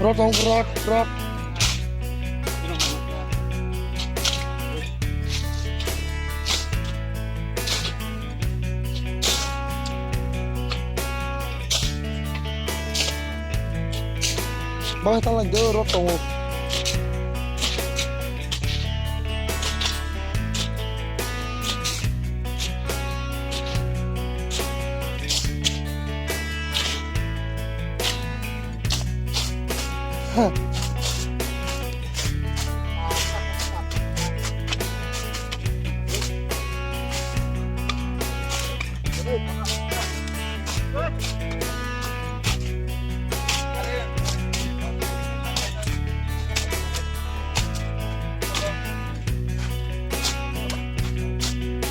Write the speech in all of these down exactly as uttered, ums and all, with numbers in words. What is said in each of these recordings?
Rot tong, rot, rot. Bang tang lai do, rot tongo.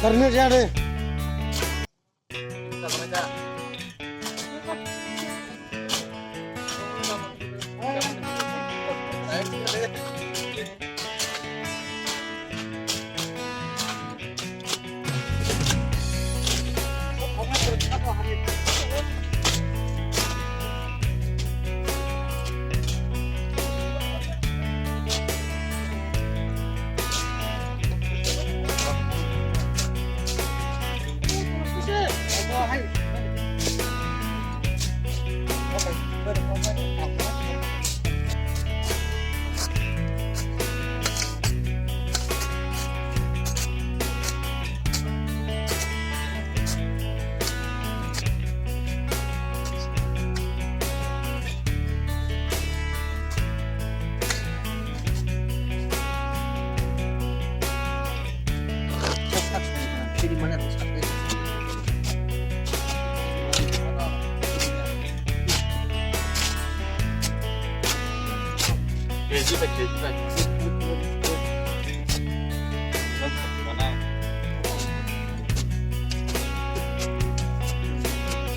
Tarni jade.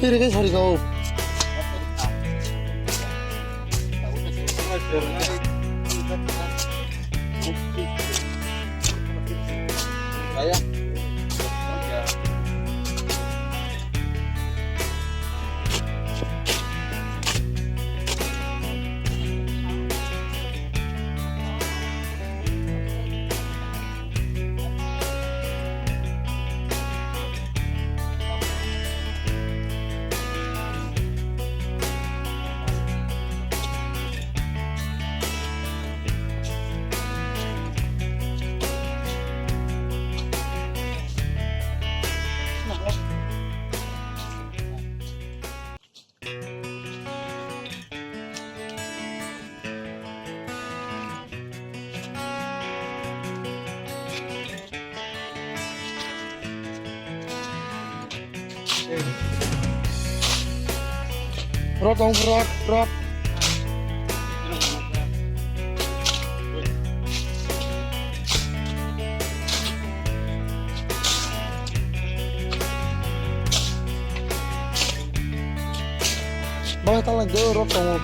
Kiri ke sari kau. Rot tong, rot, rot. Bang tang lai do, rot tongo.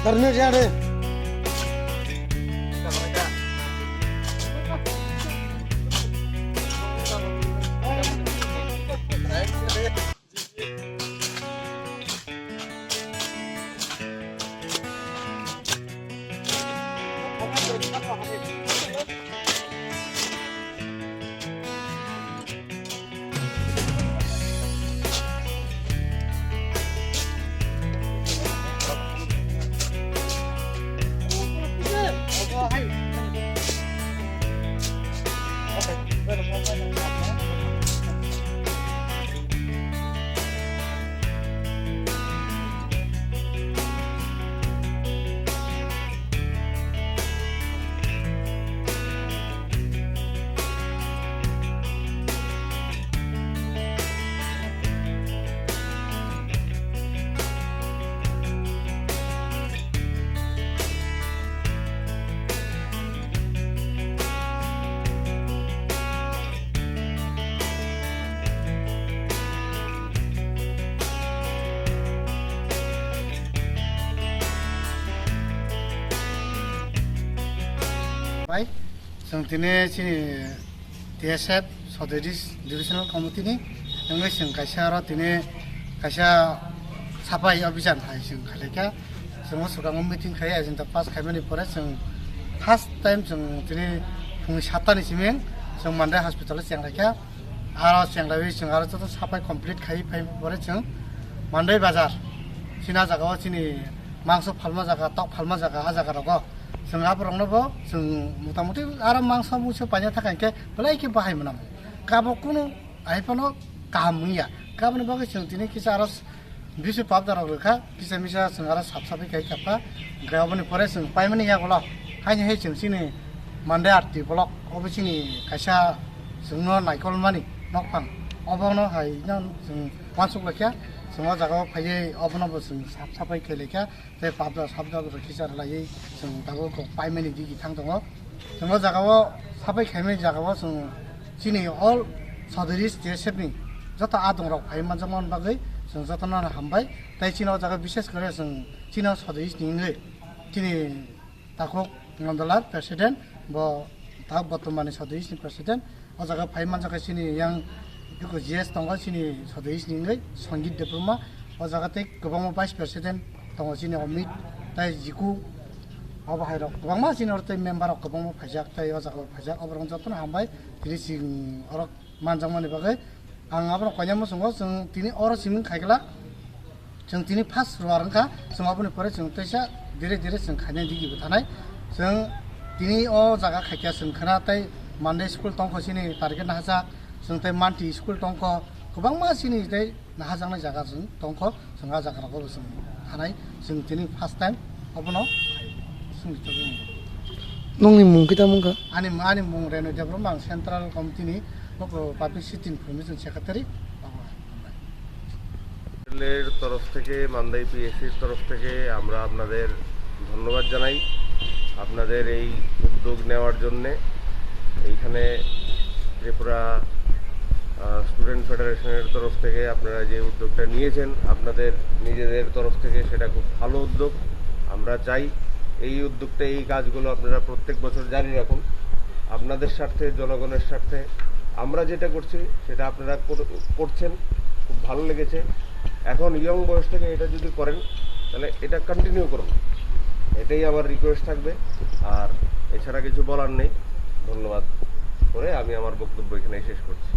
Tarni jade. Pai, chwng tini chini T S F South East Divisional Committee ni wngwi chwng kaisa oro tini kaisa sapai abhijan hai chwng khaikha. Chwng o swkango meeting khai agenda pass khaimani pore chwng first time chwng tini phung satta ni siming chwng Mandai hospital o chenglaikha. Aro chenglaiwi chwng aro joto sapai complete khai phai pore chwng Mandai bazar chini ah jaga o chini mangso phalma jaga, tok phalma jaga, ah jaga rogo chwng aborokno bo chwng motamuti aro mangso mungso paina thaka hinkhe belai khe bahai mwnamo. Kabo kunu hai phano kaham wngya. Kaboni bagwi chwng tini kisa aro bisu pap darok rwkha, kisa misa chwng aro sap sapai khai kapha. Hinkhe oboni pore chwng paimani yagulo haini hai chwng chini Mandai R T block obo chini kaisa chwngno naikolmani nokphang, obono hai no chwng uansuk laikha. Chwng o jaga o phaiwi obono bo chwng sap sapai khai laikha. Tei pabda sabda rok kisa rwlaiwi chwng tabuk kok paimani digi thang tongo. Chwng o jaga o sapai khaimani jaga o chwng chini all South East T S F ni joto adong rok phai manjakmani bagwi chwng jotono hambai. Tei chini o jaga bishes kore chwng chini o South East ni wngwi chini takhuk Nondolar president, bo ta bortomani South East ni president. O jaga phai manjakha chini yang biko G S tongo, chini South East ni wngwi Sangeet Debbarma. O jaga tei kwbangma vice president tongo chini Amit tei Jiku. Obo hai rok kwbangma chini oro tei member rok kwbangma phaijak tei o jaga o phaijak. Oborok jotono hambai tini chwng oro manjakmani bagwi. Ang abono koinai muchungo chwng tini oro siming khaikla. Chwng tini first roar wngkha, chwng aboni pore chwng teisa dire dire chwng khainai digi bo thanai. Chwng tini o jaga khaikha chwng khna tei Mandai school tongkho chini target nahajak, chwng tei Manti school tongkho, kwbangma chini tei nahajaknai jaga chwng tongkho, chwng ah jaga rogo bo chwng thanai. Chwng tini first time obono chwng Nongni mung kita mungkha? Ani, ani mung Renu Debbarma, ang Central Committee ni Public City ni Information Secretary. এর তরফ থেকে, মান্দাই পিএসসির তরফ থেকে আমরা আপনাদের ধন্যবাদ জানাই আপনাদের এই উদ্যোগ নেওয়ার জন্যে। এইখানে ত্রিপুরা স্টুডেন্ট ফেডারেশনের তরফ থেকে আপনারা যে উদ্যোগটা নিয়েছেন, আপনাদের নিজেদের তরফ থেকে সেটা খুব ভালো উদ্যোগ। আমরা চাই এই উদ্যোগটা, এই কাজগুলো আপনারা প্রত্যেক বছর জারি রাখুন। আপনাদের স্বার্থে, জনগণের স্বার্থে আমরা যেটা করছি, সেটা আপনারা কর-, করছেন, খুব ভালো লেগেছে। এখন ইয়ং বয়স থেকে এটা যদি করেন, তাহলে এটা কন্টিনিউ করুন, এটাই আমার রিকোয়েস্ট থাকবে। আর এছাড়া কিছু বলার নেই। ধন্যবাদ করে আমি আমার বক্তব্য এখানেই শেষ করছি।